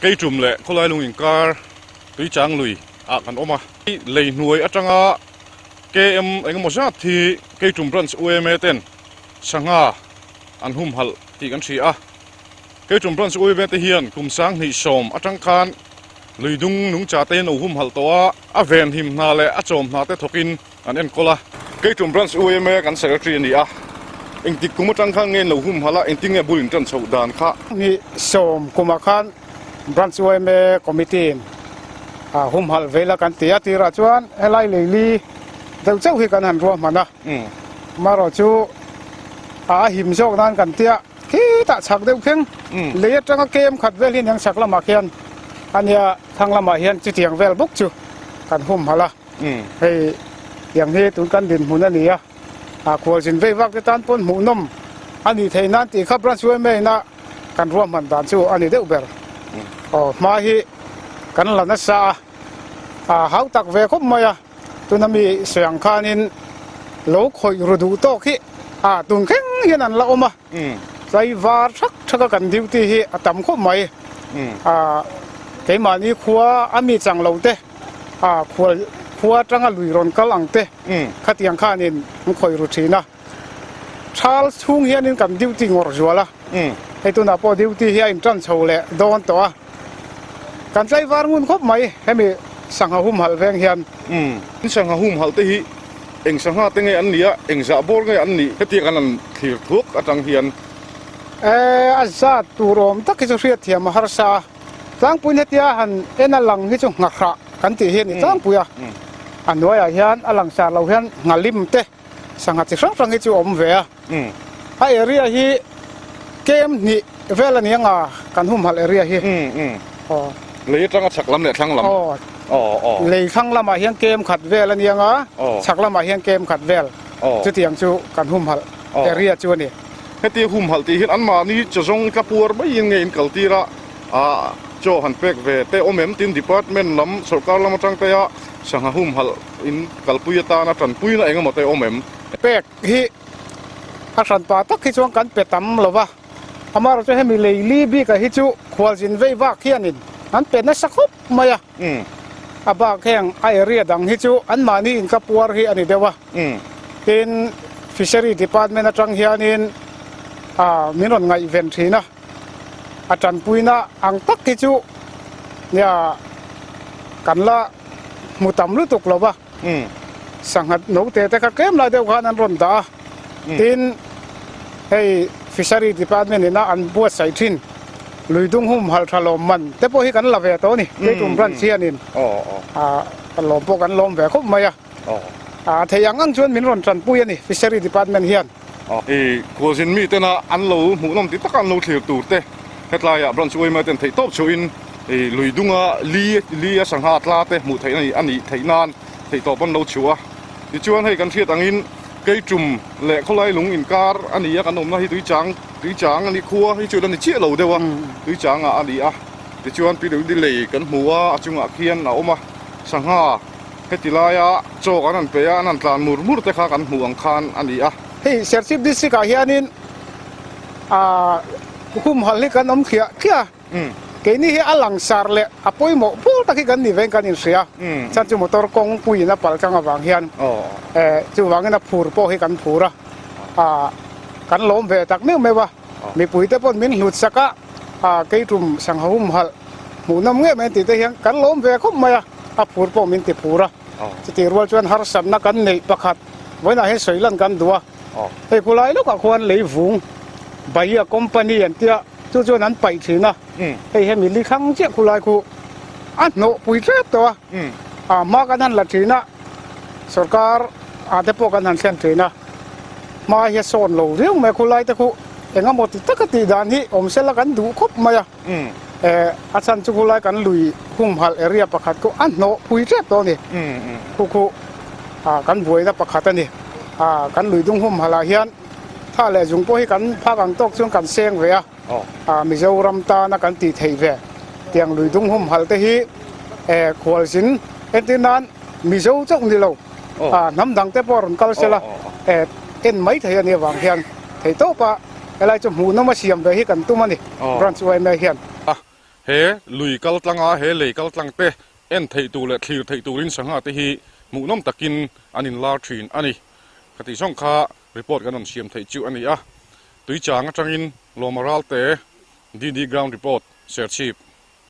Keitum leh Khawlailung inkar Tuichang lui ah kan awm a. Lei hnuai atanga KM engemaw zat hi Keitum Branch UMA ten sangha an humhalh tih kan hria a. Keitum Branch UMA te hian kum 2010 atang khan luidung nungcha te hi an lo humhalh tawh a, a venhim hna leh a chawm hna te thawkin an enkawl a. Keitum Branch UMA kan Secretary a ni a, engtik kum atang khan nge an lo humhalh a, engtin nge bul in tan chhoh dan kha? Ni sawm kumah khan Branch UMA Committee in humhalh ve ila kan ti a, tirah chuan helai leili deuh chauh hi kan han ruahman a, amaherawh chu a him zawk nan kan tia khitah chhak deuh thleng lei atanga kem khat vel hi aniang chhak lamah khian a nia thlang lamah hian chutiang vel bawk chu kan humhalh a. Hei tiang hi tun kan dinhmun a ni a, a khualzin vei vak te tan pawn hmuhnawm a nih theih nan tih kha branch yma ina kan ruahman dan chu a ni deuh ber. Aw hma hi kan la nasa a, a hau tak ve khawp mai a, tuna mi sawi ang khanin lo khawih ru duh tawk hi a tun thleng hian an la awm a. Tlai var thak thak a kan duty hi a tam khawp mai. A keimahni khua a mi chang lo te a khual khua atanga lui rawn kal ang te khatiang khanin an khawih ru thin a. Thal chhung hianin kan duty ngawrh zual a. Hei tunah pawh duty hi a intan chho leh dawn tawh a. Kan tlai var ngun khawp mai hemi sangha humhalh veng hian. Sangha humhalh te hi Eng sangha te nge an nih a, eng zah bawr nge an nih hetiang an han thlir thuak atang hian. E, a zat tur awm tak hi chu hriatthiam a harsa a, tlangpuiin hetia han en a lang hi chu nghahrah kan tih hi a ni tlangpui a, a hnuaiah hian a langsar lo hian nghalim te sangha chi hrang hrang hi chu a awm ve a. A area hi kem hnih vel a ni anga kan humhalh area hi. Aw. Lei atanga chhak lam leh thlang lam. Aw. Lei thlang lamah hian kem khat vel a ni anga chhak lamah hian kem khat vel. Chutiang chu kan humhalh area chu a ni. Heti humhalh tih hian anmahni chawzawng tla puar maiin nge in kal tir a, chaw han pek ve te awm em tin department lam sorkar lam atang te a sangha humhalh in kalpui atana tanpuina engemaw te awm em? Pek hi a hran pa tak hi chuan kan pe tam lo va, amaherawh chu hemi lei li bikah hi chu khualzin vei vak hianin an pe nasa khawp mai a, a bak heng a area dang hi chu anmahni in ka puar hi a ni deuh a, tin Fishery Department atang hianin min rawn ngaihven thin a, a tanpuina ang tak hi chu nia kan la hmu tam lutuk lo va. Sangha note te kha tlem lai deuh khan an rawn dah a, tin hei Fishery Department ina an buatsaih thin Luidung humhalh tha lawm man te pawh hi kan la ve tawh a ni, Keitum Branch hianin a lawm pawh kan lawm ve khawp mai a, a theih ang ang chuan min rawn tanpui a ni Fishery Department hian. I khualzin mi tena an lo hmuhnawm ti taka an lo thlir tur te hetlaiah Branch yma ten theihtawp chhuahin i luidunga li li a sangha tla te hmuh theih a nih a nih theih nan theihtawp an lo chhuah a. Tichuan hei kan hriat angin Keitum leh khawlai lung inkar a ni a, kan awmna hi tuichang tuichang a ni khua hi chu la ni chiah lo deuh a, tuichangah a ni a. Tichuan PWD lei kan hmu a, a chungah khian a awm a, sangha Heti laia chaw kan han pe a, an han tlan mur mur te kha kan hmuh ang khan a ni a. Hei Serchhip District ah hianin ah humhalh hi kan awm thliah thliah a, keini hi a langsar leh a pawimawh pawl tak hi kan ni veng kan inhria, chhan chu motor kawngpuiin a pal tlang avang hian eh chuvangin a phur pawh hi kan phur a, ah kan lawm ve tak meuh meuh a. Mipuite paw'n min hlut sak a, a keitum sangha humhalh hmuhnawm ngei mai tih te hian kan lawm ve khawp mai a, a phur pawh min ti phur a. Chutih rual chuan harsatna kan neih pakhat vawiinah hian sawi lan kan duh a, hei khulai lawkah khuan lei vung Bahia Company an tia chu chuan an paih thin a, hei hemi li thlang chiah khulai khu a hnawh pui tep tawh a, a hma kan han la thin a, sorkar ah te pawh kan han thlen thin a. Hma hi a sawn lo viau mai a, khulai te khu eng emaw ti taka tih dan hi awm sela kan duh khawp mai a, eh a chhan chu khulai kan lui humhalh area pakhat khu a hnawh phui tep tawh a ni, khu khu ah kan buaina pakhat a ni, ah kan lui dung humhalh ah hian tha leh zung pawh hi kan phak ang tawk chuan kan seng ve a, ah Mizoram tana kan tih theih ve tiang lui dung humhalh te hi eh khualzin entir nan Mizo chauh ni lo. A hnam dang te pawh a rawn kal sela e en mai thei a nih avang hian thei tawp a helai chu hmuhnawm a siam ve hi kan tum a ni branch yma hian. A He lui kal tlanga he lei kal tlang te en theih tur leh thlir theih turin sangha te hi hmuhnawm takin an inlar thin a ni. Ka tih zawng kha report kan rawn siam theih chu a ni a. Tuichang atangin Lawma Ralte, DD Ground Report, Serchhip.